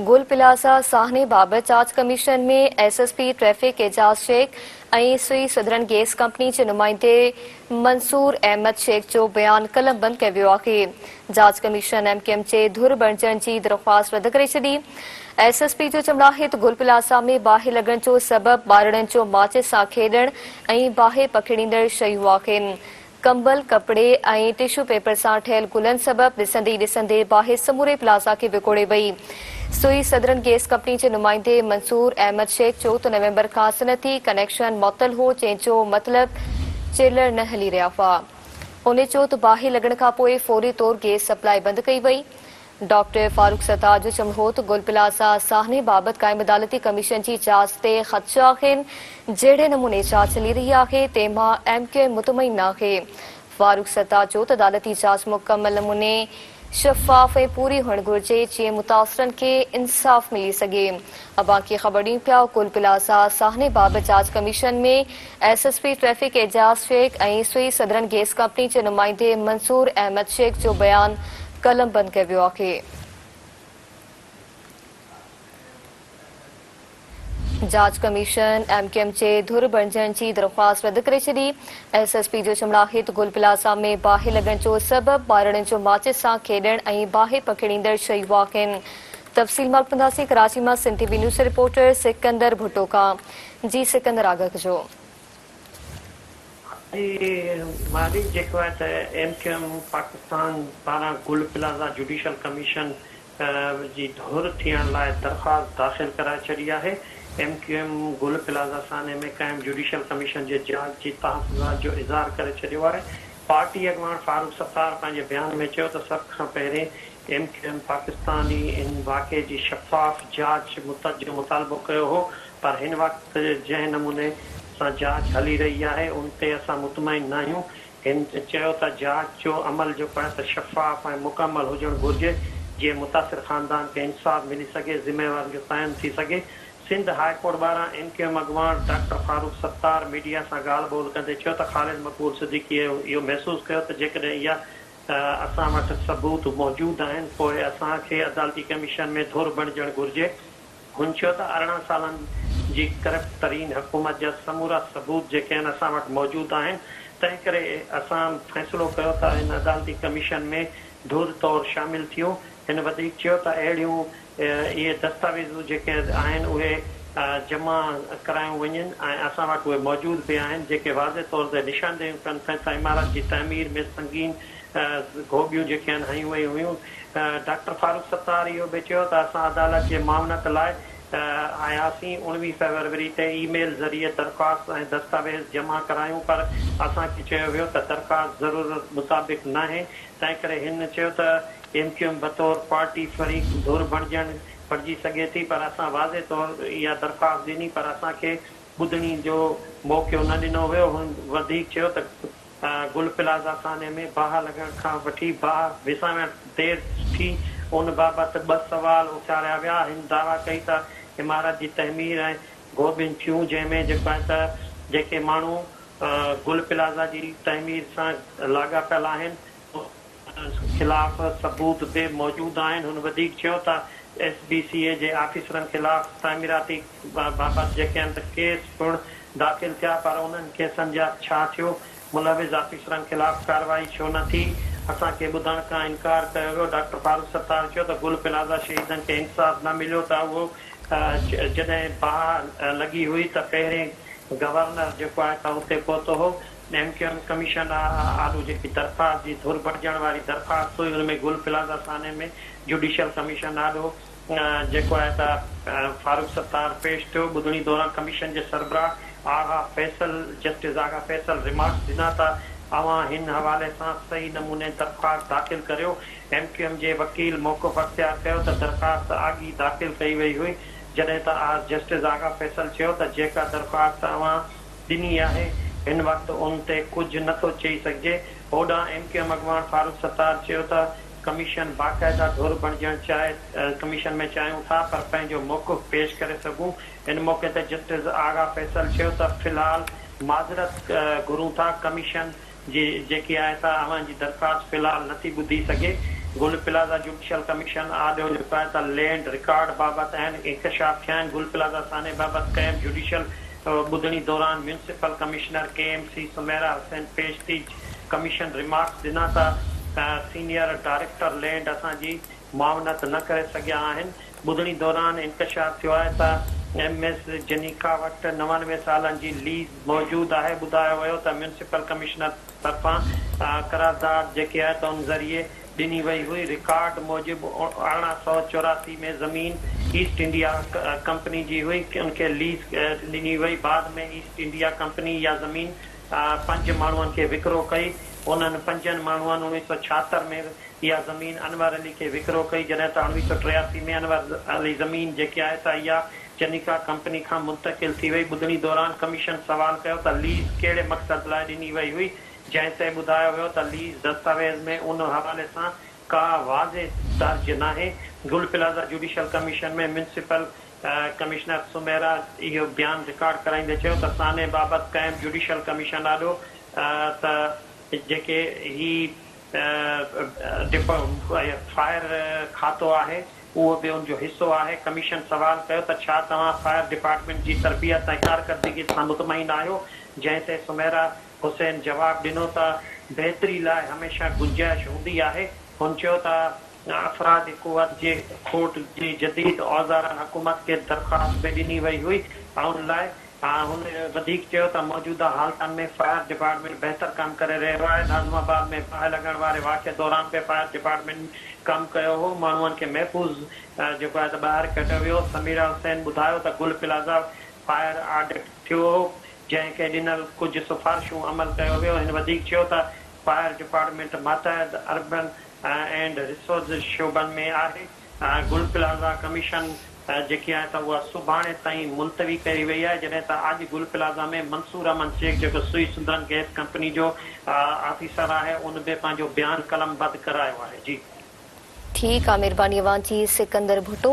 گل plaza سانحي بابت جاچ commission ۾ S S P traffic Ejaz Shaikh ۽ Sui Southern Gas Company جي نمائندي منصور احمد شيخ جو بيان قلمبند ڪيو ويو آهي. جاچ ڪميشن ايم ڪيو ايم جي ڌر بڻجڻ جي درخواست رد ڪري ڇڏي. ايس ايس پي جو چوڻ آهي ته گل پلازا ۾ باهه لڳڻ جو سبب ٻارڙن جو ماچيس سان کيڏڻ ۽ باهه پکيڙيندڙ شيون آهن. ڪمبل، ڪپڙي ۽ ٽشو پيپر سان ٺهيل گلن سبب ڏسندي ئي ڏسندي باهه سموري پلازا کي وڪوڙي وئي. سوئي سدرن گيس ڪمپني جي نمائندي منصور احمد شيخ چيو ته نومبر کان صنعتي ڪنيڪشن معطل هو جنهن جو مطلب چلر نه هلي رهيا هئا. هن چيو ته باهه لڳڻ کانپوء فوري طور گيس سپلائي بند ڪئي وئي. ڊاڪٽر فاروق ستار جو چوڻ هو ته گل پلازا سانحي بابت قائم عدالتي ڪميشن جي جاچ تي خدشا آهن، جهڙي نموني جاچ هلي رهي آهي تنهن مان ايم ڪيو ايم مطمئن ناهي. فاروق ستار چيو ته عدالتي جاچ مڪمل نموني شفاف ۽ پوري هئڻ گهرجي جيئن متاثرن کي انصاف ملي سگهي. اوهان کي خبر ڏيون پيا گل پلازا سانحي بابت جاچ commission ۾ S S P traffic Ejaz Shaikh ۽ Sui Southern Gas Company جي نمائندي منصور احمد شيخ جو بيان قلمبند ڪيو ويو آهي. جاچ ڪميشن ايم ڪيو ايم جي ڌر بڻجڻ جي درخواست رد ڪري ڇڏي. ايس ايس پي جو چوڻ آهي ته گل پلازا ۾ باهه لڳڻ جو سبب ٻارڙن جو ماچيس سان کيڏڻ ۽ باهه پکيڙيندڙ شيون آهن. تفصيل معلوم ڪنداسين ڪراچي مان Sindh T V news reporter Sikandar Bhutto کان. جي سڪندر آگاهه ڪجو. جي مالي جيڪو آهي ته ايم ڪيو ايم پاڪستان پاران گل پلازا جوڊيشل ڪميشن جي ڌر ٿيڻ لاء درخواست داخل ڪرائي ڇڏي آهي. M Q M Gul Plaza سانحي ۾ قائم جوڊيشل ڪميشن جي جاچ جي تحفظات جو اظهار ڪري ڇڏيو آهي. پارٽي اڳواڻ فاروق ستار پنهنجي بيان ۾ چيو ته سڀ کان پهرين ايم ڪيو ايم پاڪستان ئي ان واقعي جي شفاف جاچ جو مطالبو ڪيو هو پر هن وقت جنهن نموني سان جاچ هلي رهي آهي ان تي اسان مطمئن ناهيون. هن چيو ته جاچ جو عمل جيڪو آهي ته شفاف ۽ مڪمل هجڻ گهرجي جيئن متاثر خاندان کي انصاف ملي سگهي، ذميوارن جو تعين ٿي سگهي. سنڌ هاء ڪورٽ ٻاهران ايم ڪيو ايم اڳواڻ ڊاڪٽر فاروق ستار ميڊيا سان ڳالهه ٻولهه ڪندي چيو ته خالد مقبول صديقي اهو محسوس ڪيو ته جيڪڏهن اها اسان وٽ ثبوت موجود آهن پوء اسان کي عدالتي ڪميشن ۾ ڌر بڻجڻ گهرجي. هن چيو ته 18 سالن جي ڪرپٽ ترين حڪومت جا سمورا ثبوت جيڪي آهن اسان وٽ موجود آهن تنهن ڪري اسان فيصلو ڪيو ته ان عدالتي ڪميشن ۾ ڌر طور شامل ٿيون. هن وڌيڪ چيو ته اهڙيون اهي دستاويزون جيڪي آهن اهي جمع ڪرايون وڃن ۽ اسان وٽ اهي موجود به آهن جيڪي واضح طور تي نشاندهيون ڪن ٿا ته عمارت جي تعمير ۾ سنگين گهوٻيون جيڪي آهن هنيون ويون هيون. ڊاڪٽر فاروق ستار اهو به چيو ته اسان عدالت جي معاونت لاء آياسين، 19 فيبروري تي اي ميل ذريعي درخواست ۽ دستاويز جمع ڪرايون پر اسان کي چيو ويو ته درخواست ضرورت مطابق ناهي تنهنڪري هن چيو ته ايم ڪيو ايم بطور پارٽي فريق ڌر بڻجڻ بڻجي سگهي ٿي پر اسان واضح طور اها درخواست ڏني پر اسان کي ٻڌڻي جو موقعو نه ڏنو ويو. هن وڌيڪ چيو ته گل پلازا سانحي ۾ باهه لڳڻ کان وٺي باهه وسامڻ دير ٿي ان بابت ٻه سوال اٿاريا ويا. هن دعويٰ ڪئي ته عمارت جي تعمير ۽ گهوٻين ٿيون جنهن ۾ جيڪو آهي ته جيڪي ماڻهو گل پلازا جي تعمير سان لاڳاپيل آهن انهن خلاف ثبوت به موجود آهن. هن وڌيڪ چيو ته ايس بي سي اي جي آفيسرن خلاف تعميراتي بابت جيڪي آهن ته ڪيس پڻ داخل ٿيا پر انهن ڪيسن جا ڇا ٿيو، ملوث آفيسرن خلاف ڪارروائي ڇو نه ٿي، اسان کي ٻڌڻ کان انڪار ڪيو ويو. ڊاڪٽر فاروق ستار چيو ته گل پلازا شهيدن کي انصاف نه مليو ته اهو جڏهن باهه لڳي هئي ته پهرين گورنر جيڪو آهي ته اتي پهتو هو. ايم ڪيو ايم ڪميشن آڏو جيڪي درخواست جي ڌر بڻجڻ واري درخواست هئي ان ۾ گل پلازا سانحي ۾ جوڊيشل ڪميشن آڏو جيڪو آهي ته فاروق ستار پيش ٿيو. ٻڌڻي دوران ڪميشن جي سربراهه آغا فيصل جسٽس آغا فيصل ريمارڪس ڏنا ته اوهان هن حوالي سان صحيح نموني درخواست داخل ڪريو. ايم ڪيو ايم جي وڪيل موقف اختيار ڪيو ته درخواست اڳ ئي داخل ڪئي وئي هئي جڏهن ته جسٽس آغا فيصل چيو ته جيڪا درخواست اوهان ڏني آهي، هن وقت ان تي ڪجهه نه ٿو چئي سگهجي. هوڏانهن ايم ڪيو ايم اڳواڻ فاروق ستار چيو ته ڪميشن باقاعده ڌر بڻجڻ چاهي ڪميشن ۾ چاهيون ٿا پر پنهنجو موقف پيش ڪري سگهون. ان موقعي تي جسٽس آغا فيصل چيو ته في الحال معذرت گهرون ٿا، ڪميشن جي جيڪي آهي سا اوهان جي درخواست في الحال نه ٿي ٻڌي سگهي. گل پلازا جوڊيشل ڪميشن آڏو جيڪو آهي ته لينڊ رڪارڊ بابت اهم انڪشاف ٿيا آهن. گل پلازا سانحي بابت قيم جوڊيشل ٻڌڻي دوران municipal commissioner K M C Sumaira Hussain پيش ٿي ڪميشن ريمارڪس ڏنا ته سينيئر ڊائريڪٽر لينڊ اسان جي معاونت نه ڪري سگهيا آهن. ٻڌڻي دوران انڪشاف ٿيو آهي ته ايم ايس جنيڪا وٽ 99 سالن جي ليز موجود آهي. ٻڌايو ويو ته ميونسپل ڪمشنر طرفان قرارداد جيڪي آهي ته ان ذريعي ڏني وئي هئي. رڪارڊ موجب 1884 ۾ زمين ايسٽ انڊيا ڪمپني جي هئي ان کي ليز ڏني وئي. بعد ۾ ايسٽ انڊيا ڪمپني اها زمين پنج ماڻهن کي وڪرو ڪئي. انهن پنجن ماڻهن 1976 ۾ اها زمين انور علي کي وڪرو ڪئي جڏهن ته 1983 ۾ انور علي زمين جيڪي آهي ته اها چنيڪا ڪمپني کان منتقل ٿي وئي. ٻڌڻي دوران ڪميشن سوال ڪيو ته ليز ڪهڙي مقصد لاء ڏني وئي هئي جنهن تي ٻڌايو ويو ته ليز دستاويز ۾ ان حوالي سان ڪا واضح درج ناهي. Gul plaza judicial commission ۾ municipal commissioner Sumaira اهو بيان رڪارڊ ڪرائيندي چيو ته سانحي بابت قائم جوڊيشل ڪميشن آڏو ته جيڪي هي فائر کاتو آهي اهو به ان جو حصو آهي. ڪميشن سوال ڪيو ته ڇا توهان فائر ڊپارٽمينٽ جي تربيت ۽ ڪارڪردگي سان مطمئن آهيو؟ جنهن تي سميرا حسين جواب ڏنو ته بهتري لاء هميشه گنجائش هوندي آهي. هن چيو ته افرادي قوت جي کوٽ جي جديد اوزارن حڪومت کي درخواست به ڏني وئي هئي ان لاء هن وڌيڪ چيو ته موجوده حالتن ۾ فائر ڊپارٽمينٽ بهتر ڪم ڪري رهيو آهي، ناظم آباد ۾ باهه لڳڻ واري واقعي دوران به فائر ڊپارٽمينٽ ڪم ڪيو هو، ماڻهن کي محفوظ جيڪو آهي ته ٻاهر ڪڍيو ويو، سميرا حسين ٻڌايو ته گل پلازا فائر آڊٽ ٿيو هو، جنهن کي ڏنل ڪجهه سفارشون عمل ڪيو ويو، هن وڌيڪ چيو ته فائر ڊپارٽمينٽ ماتحت اربن اينڊ ريسورسز شعبن ۾ آهي. گل پلازا ڪميشن جيڪي آهي ته اها سڀاڻي تائين ملتوي ڪئي وئي آهي جڏهن ته اڄ گل پلازا ۾ منصور احمد شيخ جيڪو سوئي سندرن گئس ڪمپني جو آفيسر آهي ان به پنهنجو بيان قلمبند ڪرايو آهي جي. ٺيڪ آ مھرباني اوھان جي سڪندر ڀٽو.